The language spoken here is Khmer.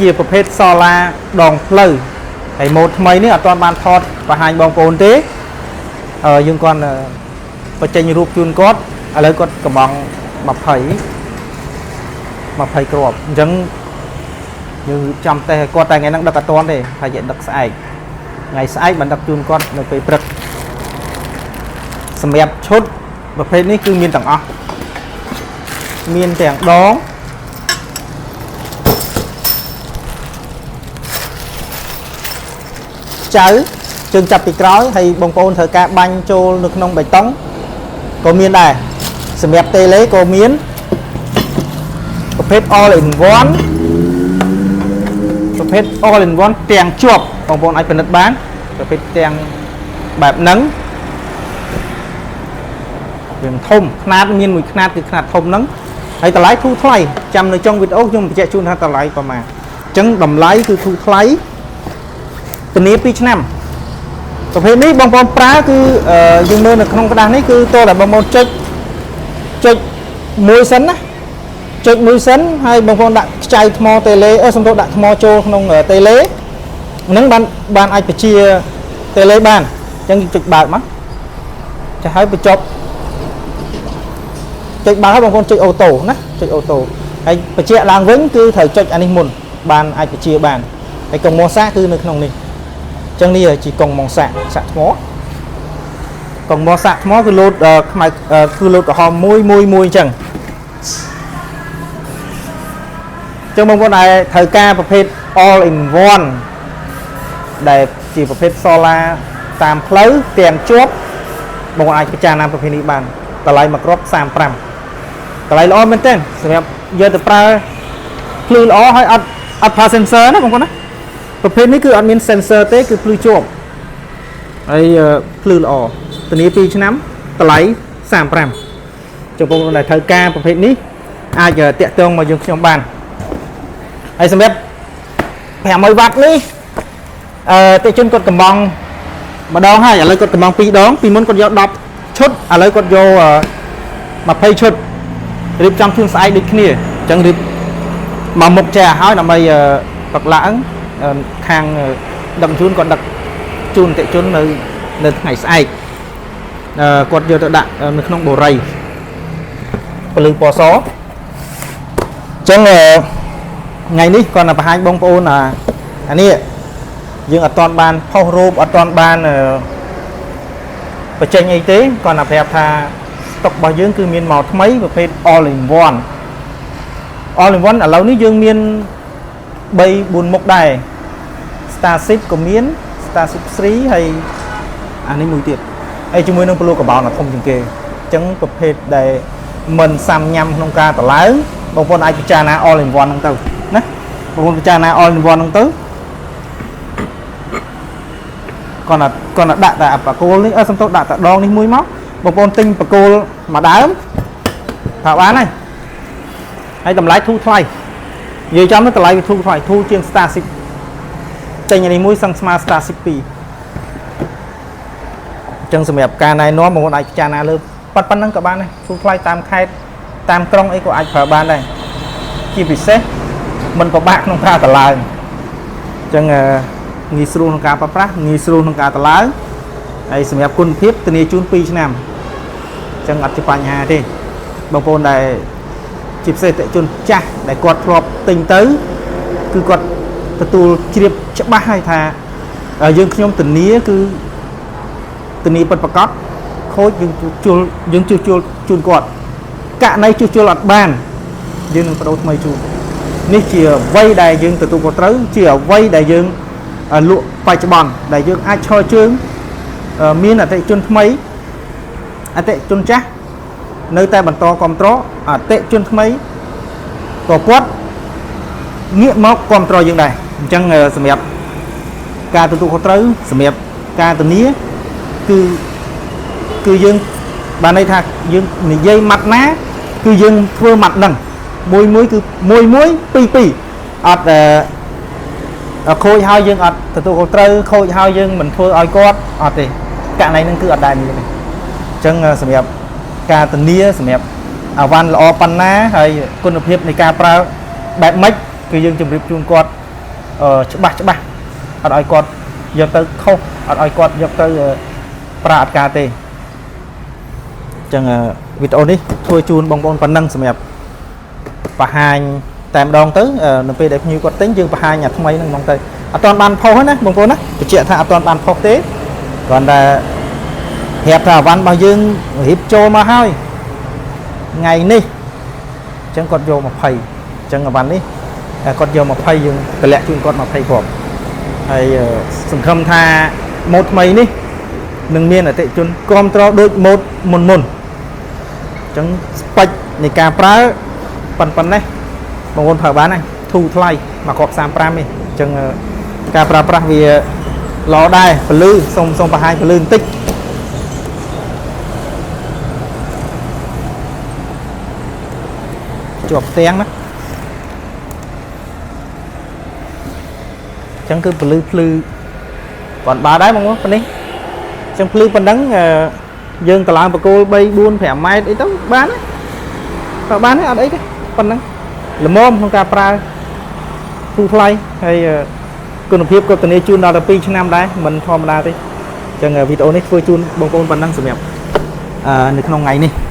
ជាប្រភេទសូឡាដងផ្លូវហើយម៉ូតថ្មីនេះអត់ទាន់បានថតបង្ហាញបងប្អូនទេយើងគាត់បញ្ចេញរូបជូនគាត់ឥឡូវគាត់កំង20 20គ្រាប់អញ្ចឹងយើងចាំតេស្តឲ្យគាត់តែថ្ងៃហ្នឹងដឹកអត់ទាន់ទេហើយយើងដឹកស្អែកថ្ងៃស្អែកបានដឹកជូនគាត់នៅពេលព្រឹកសម្រាប់ឈុតប្រភេទនេះគឺមានទាំងអស់មានទាំងដងចៅជើងចាប់ពីក្រោយហើយបងប្អូនត្រូវការបាញ់ចូលនៅក្នុងបេតុងក៏មានដែរសម្រាប់តេឡេក៏មានប្រភេទ all in one ប្រភេទ all in one ទាំងជាប់បងប្អូនអាចពិនិត្យបានប្រភេទទាំងបែបហ្នឹងវាធំខ្នាតមានមួយខ្នាតគឺខ្នាតធំហ្នឹងហើយតម្លៃធូរថ្លៃចាំនៅចុងវីដេអូខ្ញុំបញ្ជាក់ជូនថាតម្លៃប្រហែលអញ្ចឹងតម្លៃគឺធូរថ្លៃធានា2ឆ្នាំប្រភេទនេះបងប្អូនប្រើគឺយើងមើលនៅក្នុងក្តារនេះគឺតើតែបងប្អូនចុចចុចមួយសិនណាចុចមួយសិនហើយបងប្អូនដាក់ខ្ចៅថ្មតេឡេសំទោសដាក់ថ្មចូលក្នុងតេឡេហ្នឹងបានអាចបញ្ជាតេឡេបានអញ្ចឹងចុចបើកមកចាហើយបញ្ចប់ចុចបើកហើយបងប្អូនចុច auto ណាចុច auto ហើយបញ្ជាក់ឡើងវិញគឺត្រូវចុចអានេះមុនបានអាចបញ្ជាបានហើយកុងម៉ូសាគឺនៅក្នុងនេះចឹងនេះជាកុងម៉ងសាក់សាក់ថ្មកុងម៉សាក់ថ្មគឺលោតខ្មៅគឺលោតក្រហមមួយមួយមួយអញ្ចឹងចឹងបងប្អូនដែលត្រូវការប្រភេទ all in one ដែលជាប្រភេទ solar តាមផ្លូវទាំងជាប់បងប្អូនអាចពិចារណាប្រភេទនេះបានតម្លៃមួយគ្រាប់35តម្លៃល្អមែនទែនសម្រាប់យកទៅប្រើភ្លឺល្អហើយអត់ប្រើ sensor ណាបងប្អូនណាប្រភេទនេះគឺអត់មាន sensor ទេគឺភ្លឺជាប់ហើយភ្លឺល្អធានា2ឆ្នាំតម្លៃ35ចំពោះអ្នកដែលត្រូវការប្រភេទនេះអាចតាក់ទងមកយើងខ្ញុំបានហើយសម្រាប់500វ៉ាត់នេះអតិជនគាត់កំងម្ដងហើយឥឡូវគាត់កំង2ដងពីមុនគាត់យក10ឈុតឥឡូវគាត់យក20ឈុតរៀបចំជូនស្អែកដូចគ្នាអញ្ចឹងរៀបមកមុខចេះឲ្យហើយដើម្បីបកឡើងខាងដឹកជូនគាត់ដឹកជូនអតិជននៅថ្ងៃស្អែកគាត់យកទៅដាក់នៅក្នុងបូរីពលឺពណ៌សអញ្ចឹងថ្ងៃនេះគាត់នឹងបង្ហាញបងប្អូនអានេះយើងអត់ទាន់បានផុសរូបអត់ទាន់បានបញ្ចេញអីទេគាត់តែប្រាប់ថាស្តុករបស់យើងគឺមានមកថ្មីប្រភេទ all in one all in one ឥឡូវនេះយើងមាន3 4មុខដែរ Starship ក៏មាន Starship 3ហើយអានេះមួយទៀតហើយជាមួយនឹងប្លូកបោនធំជាងគេអញ្ចឹងប្រភេទដែលមិនសាំញ៉ាំក្នុងការតឡើងបងប្អូនអាចពិចារណា all in one ហ្នឹងទៅណាបងប្អូនពិចារណា all in one ហ្នឹងទៅគាត់ដាក់តែបកគោលនេះសំទោសដាក់តែដងនេះមួយមកបងប្អូនទិញបកគោលមួយដើមថាបានហើយហើយតម្លៃធូរថ្លៃនិយាយចំទៅតម្លៃវាធូរថ្លៃធូរជាង Starship ចេញនេះមួយសឹងស្មើ Starship 2អញ្ចឹងសម្រាប់ការណែនាំបងប្អូនអាចពិចារណាលើប៉ុណ្្នឹងក៏បានដែរធូរថ្លៃតាមខេត្តតាមក្រុងអីក៏អាចប្រើបានដែរជាពិសេសមិនពិបាកក្នុងការតឡើងអញ្ចឹងងាយស្រួលក្នុងការប្រើប្រាស់ងាយស្រួលក្នុងការតឡើងហើយសម្រាប់គុណភាពធានាជូន2ឆ្នាំអញ្ចឹងអត់ជាបញ្ហាទេបងប្អូនដែលជាពិសេសតិជនចាស់ដែលគាត់ធ្លាប់ទិញទៅគឺគាត់ទទួលជ្រាបច្បាស់ហើយថាយើងខ្ញុំធានាគឺធានាពិតប្រាកដខូចយើងជួលយើងជួសជុលជូនគាត់ករណីជួសជុលអត់បានយើងនឹងបដូរថ្មីជូននេះជាអ្វីដែលយើងទទួលខុសត្រូវជាអ្វីដែលយើងលក់បច្ចុប្បន្នដែលយើងអាចឈរជើងមានអតិជនថ្មីអតិជនចាស់នៅតែបន្តគ្រប់គ្រងអតិជនថ្មីក៏គាត់ងាកមកគ្រប់គ្រងយើងដែរអញ្ចឹងសម្រាប់ការទទួលខុសត្រូវសម្រាប់ការធានាគឺយើងបានន័យថាយើងនិយាយម៉ាត់ណាគឺយើងធ្វើម៉ាត់ហ្នឹងមួយមួយគឺមួយមួយពីរពីរអត់ខូចហើយយើងអត់ទទួលខុសត្រូវខូចហើយយើងមិនធ្វើឲ្យគាត់អត់ទេករណីហ្នឹងគឺអត់ដែលមានទេអញ្ចឹងសម្រាប់ការធានាសម្រាប់អវ៉ាន់ល្អប៉ុណ្ណាហើយគុណភាពនៃការប្រើបែបម៉េចគឺយើងជម្រាបជូនគាត់ ច្បាស់ច្បាស់អត់ឲ្យគាត់យកទៅខុសអត់ឲ្យគាត់យកទៅប្រើអត់ការទេអញ្ចឹងវីដេអូនេះធ្វើជូនបងប្អូនប៉ុណ្ណឹងសម្រាប់បង្ហាញតែម្ដងទៅនៅពេលដែលភ្ញៀវគាត់ទិញយើងបង្ហាញអាថ្មីហ្នឹងហ្មងទៅអត់ទាន់បានផុសទេណាបងប្អូនណាបញ្ជាក់ថាអត់ទាន់បានផុសទេគ្រាន់តែប្រាប់ថាអវ៉ាន់របស់យើងរៀបចូលមកហើយថ្ងៃនេះអញ្ចឹងគាត់យក20អញ្ចឹងអវ៉ាន់នេះគាត់យក20យើងតម្លាក់ជូនគាត់20គ្រាប់ហើយសង្ឃឹមថាម៉ូតថ្មីនេះនឹងមានអតិថិជនគ្រប់គ្រងដូចម៉ូតមុនមុនអញ្ចឹង spec នៃការប្រើប៉ុណ្ណេះបងប្អូនប្រើបានហើយធូរថ្លៃមួយគ្រាប់35នេះអញ្ចឹងការប្រើប្រាស់វាល្អដែរពលឺសូមសូមបង្ហាញពលឺបន្តិចជាប់ផ្ទាំងណាអញ្ចឹងគឺពលឺភ្លឺគាត់បើដែរបងប្អូនប៉ុណ្នេះអញ្ចឹងភ្លឺប៉ុណ្ណឹងយើងតឡើងបកគោល3 4 5ម៉ែត្រអីទៅបានណាប្រើបានទេអត់អីទេប៉ុណ្ណឹងល្មមក្នុងការប្រើធូរថ្លៃហើយគុណភាពក៏ធានាជូនដល់ទៅ2ឆ្នាំដែរមិនធម្មតាទេអញ្ចឹងវីដេអូនេះធ្វើជូនបងប្អូនប៉ុណ្ណឹងសម្រាប់នៅក្នុងថ្ងៃនេះ។